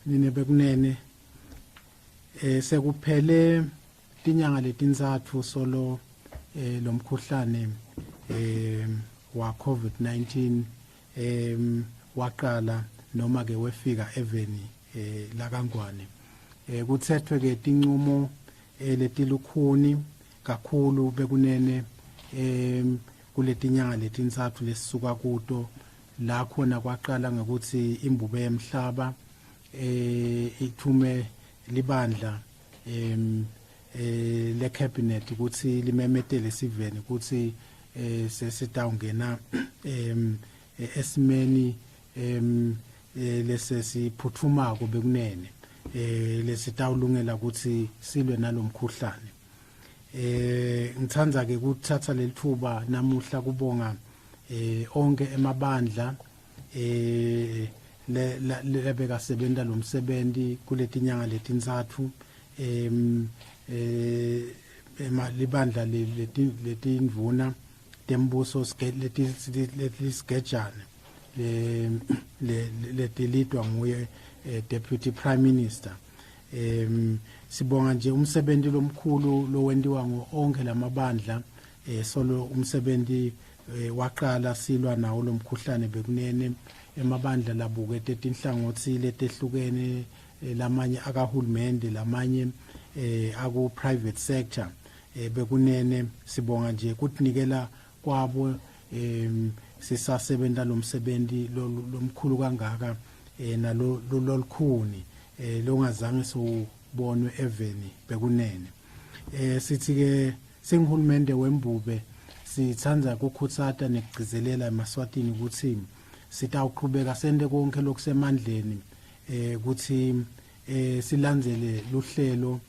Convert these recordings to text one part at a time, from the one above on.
Nine bekunene sekuphele tinyanga letintsatfu solo lomkhuhlane wa COVID-19 waqala noma ke wefika eveni lakaNgwane. Kuthethwe ke tincumo letilukhuni kakhulu bekunene kuletinyanga letintsatfu lesisuka kuto, la khona kwaqala ngekuthi imbube yemhlaba ithume libandla le cabinet ukuthi limemetele siveni ukuthi sesitawungena esimeni lesesiphuthumako bekunene, lesitawulungela ukuthi silwe nalomkhuhlane. Ngithanda ke ukuthatha lelithuba namuhla kubonga onke emabandla lebekasebenta lomsebenzi kuletinyanga letintsatfu, libandla letindvuna tembuso letisigejane letilidwa nguye Deputy Prime Minister. Sibonga nje umsebenzi lomkhulu lowentiwa ngo onke lamabandla solo umsebenzi waqala silwa nawo lomkhuhlane bekunene. Emabandla labukete tinhlangothi letehlukene, lamanye akahulumende, lamanye aku private sector bekunene. Sibonga nje kutinikela kwabo sisasebenta lomsebenzi lomkhulu kangaka nalo lolukhuni longazange siwubonwe eveni bekunene. Sithi ke singihulumende wembube sithanda ukukhutsata nekugcizelela emaSwatini ukuthi sitawuqhubeka sente konke lokusemandleni ukuthi silandzele luhlelo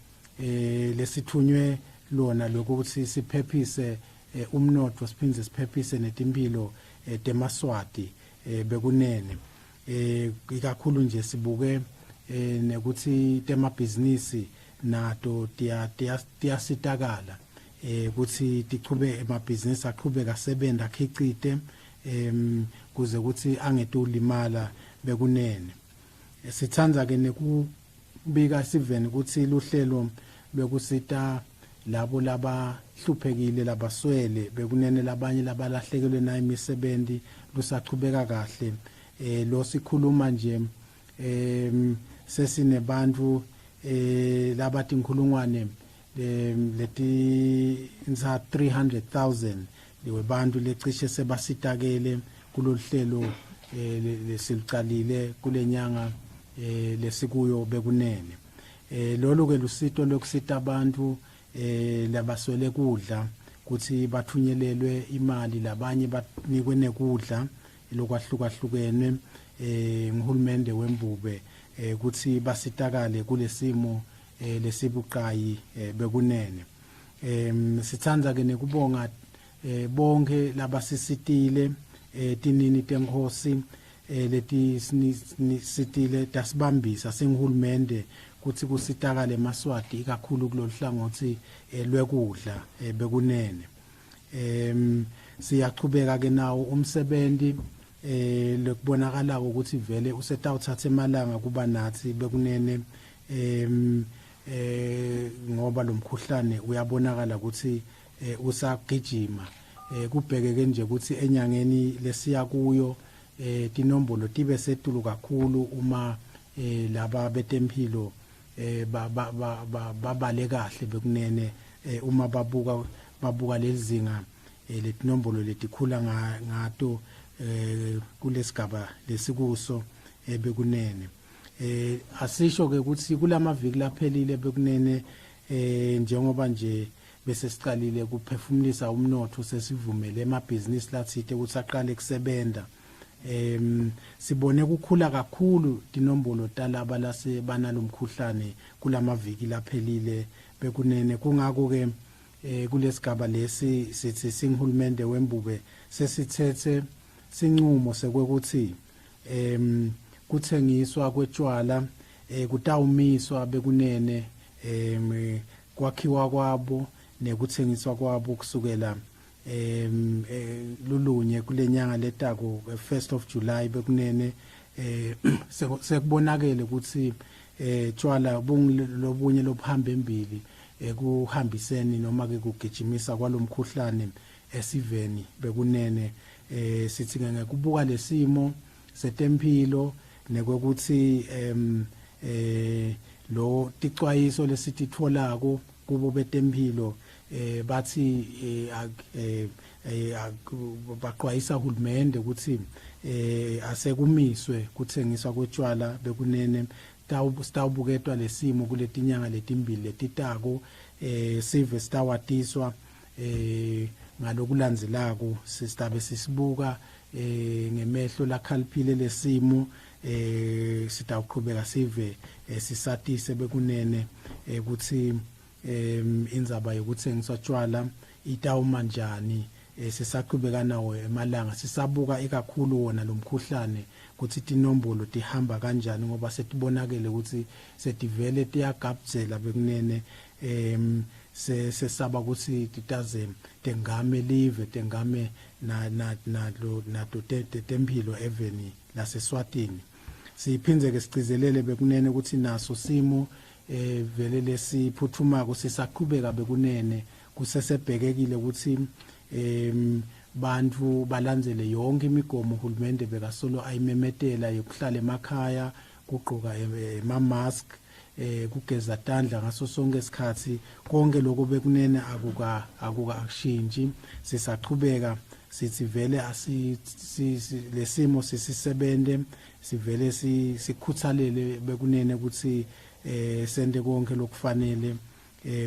lesithunywe lona lokuthi siphephise umnotfo, siphindze siphephise netimphilo temaSwati bekunene. Ikakhulu nje sibuke nekuthi temabhizinisi nato tiyasitakala ukuthi tichube, emabhizinisi aqhubeka asebenza, akhicite kuze ukuthi angetulimala bekunene. Sithanda ke nekubika siveni ukuthi luhlelo lwekusita labo labahluphekile, labaswele bekunene, labanye labalahlekelwe na imisebenzi lusachubeka kahle. Lo sikhuluma nje sesinebantu labatinkhulungwane leti 300,000 webantu lecishe sebasitakele kulolu hlelo lesilucalile kulenyanga lesikuyo bekunene. Lolu ke lusito lokusita abantu labaswele kudla kuthi bathunyelelwe imali, labanye banikwe nekudla lokwahlukahlukene nguhulumende wembube kuthi basitakale kulesimo lesibuqayi bekunene. Sithanda ke nekubonga bonke labasisitile, tinini tenkhosi leti sitile tasibambisa singihulumende kuthi kusitakale emaSwati, ikakhulu kulolu hlangothi lwekudla bekunene. Siyachubeka ke nawo umsebenzi lokubonakala ukuthi vele usetawuthatha emalanga kuba nathi bekunene, ngoba lo mkhuhlane uyabonakala ukuthi usagijima. Kubhekeke nje ukuthi enyangeni lesiya kuyo tinombolo tibe setulu kakhulu uma laba betemphilo babale kahle bekunene, uma babuka lelizinga letinombolo letikhula ngato kulesigaba lesikuso bekunene. Asisho ke ukuthi kulamaviki laphelile bekunene, njengoba nje bese sicalile kuphefumulisa umnotfo, sesivumele emabhizinisi latsite ukuthi aqale kusebenta, sibone kukhula kakhulu tinombolo talaba lase banalomkhuhlane kulamaviki laphelile bekunene. Kungako ke kulesigaba lesi sithi singihulumende wembube sesithethe sincumo sekwekuthi kuthengiswa kwetshwala kutawumiswa bekunene, kwakhiwa kwabo nekuthengiswa kwabo kusukela lulunye kulenyanga letako, 1st of July bekunene. Sekubonakele ukuthi tshwala bungilobunye lobuhamba embili ekuhambiseni noma ke kugijimisa kwalomkhuhlane esiveni bekunene. Sithi ke ngekubuka lesimo setempilo nekwekuthi lo ticwayiso lesititholako kubo betempilo, bathi baqwayisa uhulumende ukuthi asekumiswe kuthengiswa kwetshwala bekunene. Sitawubuketwa lesimo kuletinyanga letimbili letitako. Sive sitawatiswa ngalokulandzelako. Sisitabe sisibuka ngemehlo lakhaliphile lesimo. Sitawuqhubeka sive sisatise bekunene ukuthi indzaba yokuthengiswa tshwala itawuma njani. Sisaqhubeka nawo emalanga, sisabuka ikakhulu wona lomkhuhlane ukuthi tinombolo tihamba kanjani, ngoba setibonakele ukuthi setivele tiyagabdzela bekunene. Sesaba ukuthi titaze tengame live, tengame na na nalo nato temphilo eveni laseSwatini. Siphindze ke sigcizelele bekunene ukuthi naso simo vele lesiphuthumako sisaqhubeka bekunene. Kusesebhekekile ukuthi bantfu balandzele yonke imigomo uhulumende bekasolo ayimemetela yokuhlala emakhaya, kugqoka ema-mask, kugeza tandla ngaso sonke isikhathi. Konke lokho bekunene akuka akushintshi. Sisaqhubeka sithi vele asi lesimo sisisebente, sivele sikhuthalele bekunene ukuthi sente konke lokufanele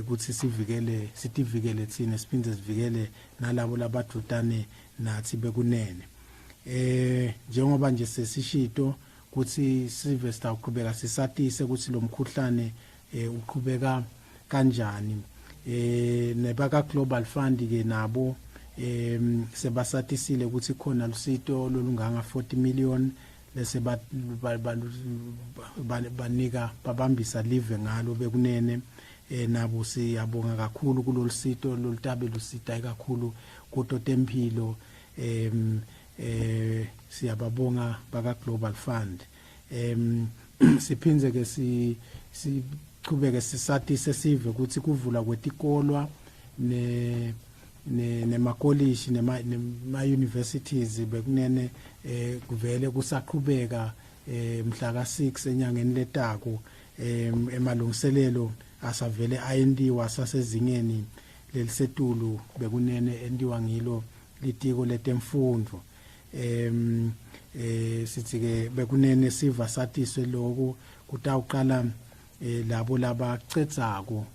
ukuthi sivikele, sitivikele thina, siphinde sivikele nalabo labadvutane nathi bekunene. Njengoba nje sesishito kuthi sive sitawuqhubeka sisatise ukuthi lo mkhuhlane uqhubeka kanjani. Nebaka Global Fund ke nabo sebasatisile ukuthi khona lusito lolunganga 40 million lese banika babambisa live ngalo bekunene. Nabo siyabonga kakhulu kulolu sito lolutabe lusita kakhulu kuto temphilo. Siyababonga baka Global Fund. Siphindze ke sichubeke sisatise sive ukuthi kuvula kwetikolwa ne nemakolishi nema universities bekunene kuvele kusaqhubeka mhla ka 6 enyangeni letako. Emalungiselelo asavele ayentiwa sasezingeni lelisetulu bekunene, entiwa ngilo litiko letemfundvo. Sithi ke bekunene siva satiswe lokhu kutawuqala labo labacedzako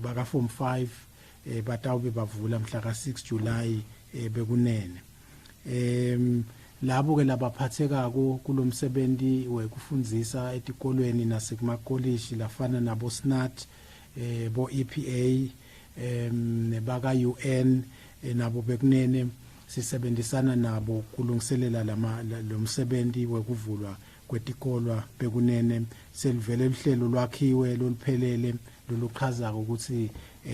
baka form 5 batawube bavula mhla ka 6 July bekunene. Labo ke labaphathekako kulomsebenzi wekufundzisa etikolweni nasekumakolishi lafana nabo SNAT, bo EPA, nebaka UN, nabo bekunene sisebenzisana nabo kulungiselela lama lo msebenzi wekuvulwa kwetikolwa bekunene. Selivele luhlelo lwakhiwe loluphelele loluchazako ukuthi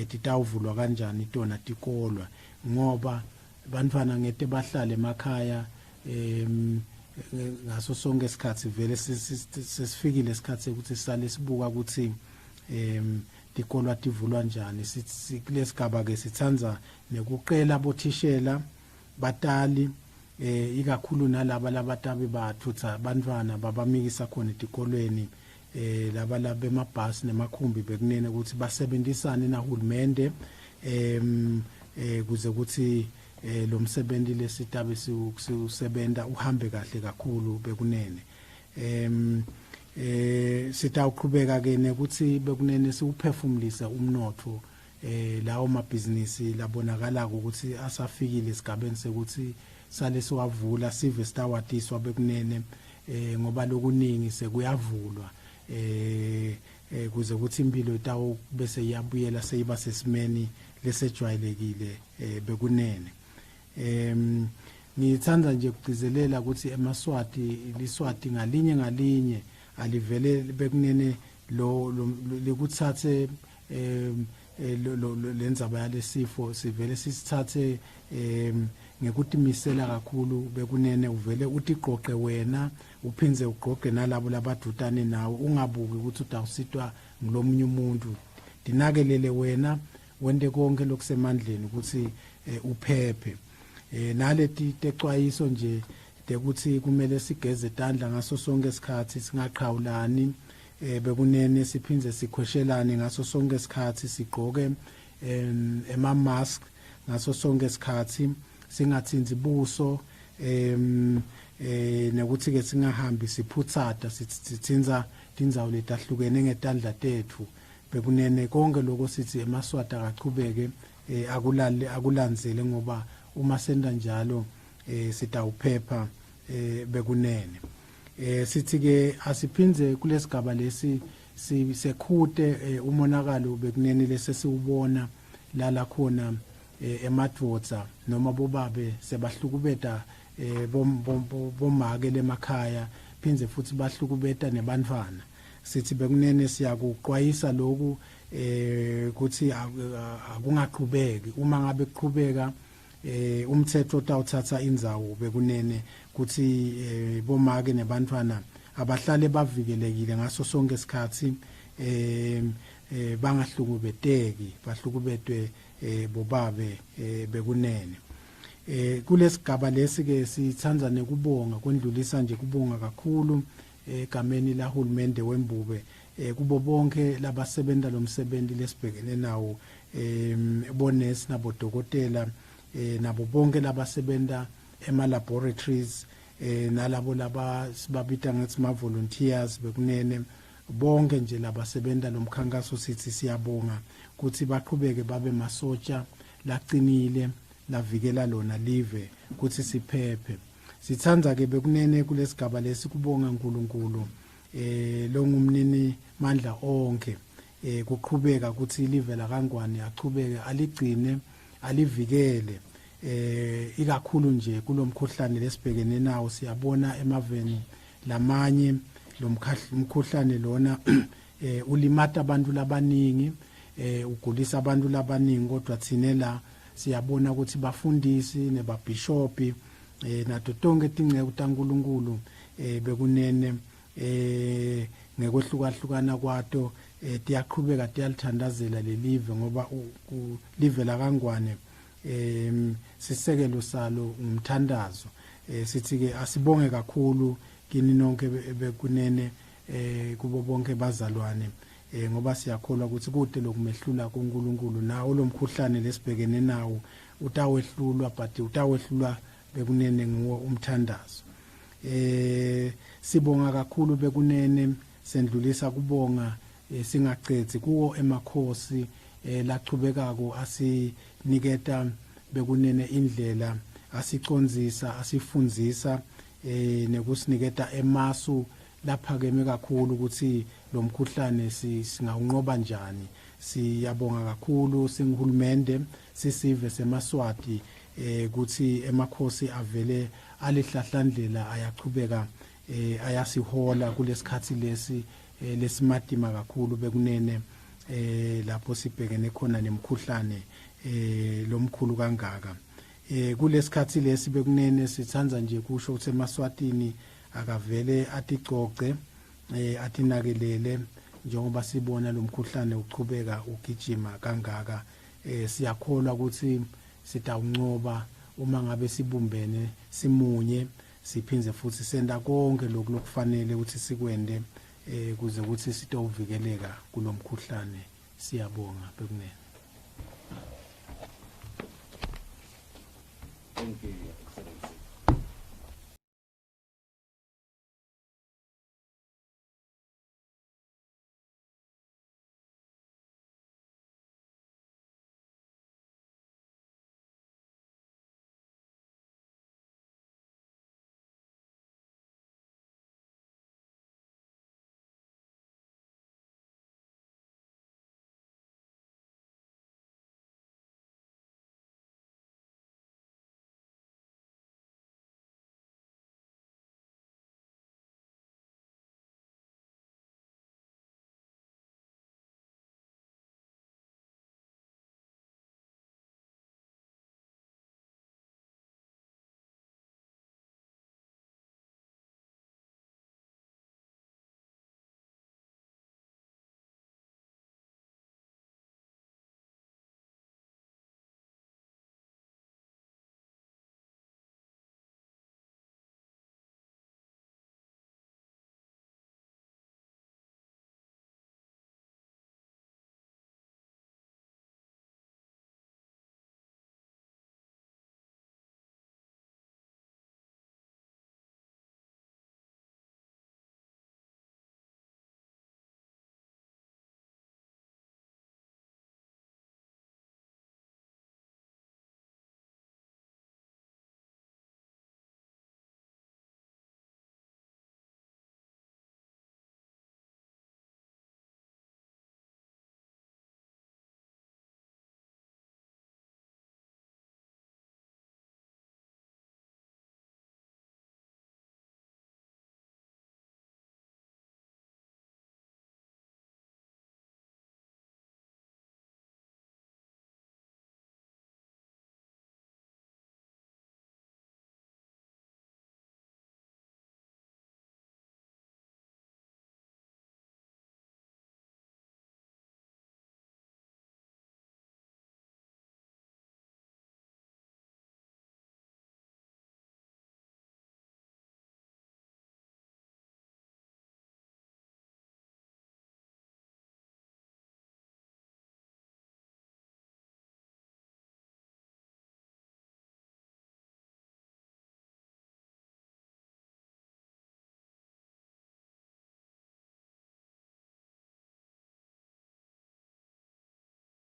titawuvulwa kanjani tona tikolwa, ngoba bantfwana ngete bahlale emakhaya ngaso sonke isikhathi. Vele sesifikile isikhathi ukuthi sisale sibuka ukuthi tikolwa tivulwa njani. Kulesigaba ke sithandza nekuqela bothishela, batali, ikakhulu nalaba labatabe bathutha bantwana babamikisa khona etikolweni, laba labemabhasi nemakhumbi bekunene, ukuthi basebenzisane nahulumende kuze ukuthi lo msebenzi lesitabe siwusebenta uhambe kahle kakhulu bekunene. Sitawuqhubeka ke nekuthi bekunene siwuphefumulise umnotfo, lawo mabhizinisi labonakala ukuthi asafikile esigabeni sekuthi sale siwavula. Sive sitawatiswa bekunene, ngoba lokuningi sekuyavulwa kuze ukuthi impilo itawu bese iyabuyela seyiba sesimeni lesejwayelekile bekunene. Ngithanda nje ukugcizelela ukuthi emaSwati, liSwati ngalinye ngalinye alivele bekunene lo likuthathe lendzaba yalesifo, sivele sisithathe. ngekutimisela kakhulu bekunene uvele utiqoqe wena uphindze ugqoqe nalabo labadvutane nawe, ungabuki ukuthi utawusitwa ngulomunye umuntu. Tinakelele wena, wente konke lokusemandleni ukuthi uphephe. Naleti tecwayiso nje tekuthi kumele sigeze tandla ngaso sonke isikhathi, singaqhawulani, bekunene siphindze sikhweshelane ngaso sonke isikhathi, sigqoke ema mask ngaso sonke isikhathi, singathinzi buso, nekuthi ke singahambi siphutsata sithinza tindzawo letahlukene ngetandla tethu. Bekunene konke lokho sithi emaSwati akachubeke akulale akulandzele, ngoba uma senta njalo sitawuphepha bekunene. Sithi ke asiphindze kulesigaba lesi sisekhute umonakalo bekunene lesesiwubona lala khona emadvodza noma bobabe sebahlukubeta bomake lemakhaya, phindze futhi bahlukubeta nebantfwana. Sithi bekunene siyakuqwayisa lokhu kuthi akungaqhubeki. Uma ngabe kuqhubeka, umthetho utawuthatha indzawo bekunene kuthi bomake nebantfwana abahlale bavikelekile ngaso sonke isikhathi, bangahlukubeteki, bahlukubetwe bobabe bekunene. Kulesigaba lesi ke sithanda nekubonga, kwendlulisa nje kubonga kakhulu egameni lahulumende wembube kubo bonke labasebenta lomsebenzi lesibhekene nawo, bonesi nabodokotela, nabo bonke labasebenta ema laboratories, nalabo laba sibabita ngathi ma volunteers bekunene, bonke nje labasebenta lomkhankaso. Sithi siyabonga ukuthi baqhubeke babe masotsha laqinile lavikela lona live kuthi siphephe. Sithanda ke bekunene kulesigaba lesi kubonga uNkulunkulu longumnini mandla onke, kuqhubeka ukuthi live lakaNgwane achubeke aligcine, alivikele, ikakhulu nje kulomkhuhlane lesibhekene nawo. Siyabona emaveni lamanye lo mkhuhlane lona ulimata abantu labaningi, ugulisa abantu labaningi, kodwa thine la siyabona ukuthi bafundisi nebabhishopi nato tonke tinceku taNkulunkulu bekunene ngekwehlukahlukana kwato tiyaqhubeka tiyalithandazela lelive, ngoba live lakaNgwane sisekelo salo ngumthandazo. Sithi ke asibonge kakhulu kini nonke bekunene, kubo bonke bazalwane, ngoba siyakholwa ukuthi kude lokumehlula kuNkulunkulu. Nawo lomkhuhlane lesibhekene nawo utawehlulwa, but utawehlulwa bekunene nguwo umthandazo. Sibonga kakhulu bekunene, sendlulisa kubonga singacedzi kuwo emakhosi lachubekako asiniketa bekunene indlela, asicondzisa, asifundzisa nekusiniketa emasu laphakeme kakhulu ukuthi lo mkhuhlane singawunqoba njani. Siyabonga kakhulu singihulumende, sisive semaSwati, kuthi emakhosi avele alihlahlandlela, ayachubeka ayasihola kulesikhathi lesi lesimatima kakhulu bekunene, lapho sibhekene khona nemkhuhlane lomkhulu kangaka. Kulesikhathi lesi bekunene sithanda nje kusho ukuthi emaSwatini akavele aticoce, atinakelele, njengoba sibona lo mkhuhlane uchubeka ugijima kangaka. Siyakholwa ukuthi sitawuncoba uma ngabe sibumbene, simunye, siphindze futhi senta konke lokhu lokufanele ukuthi sikwende kuze ukuthi sitowuvikeleka kulomkhuhlane. Siyabonga bekunene. Thank you.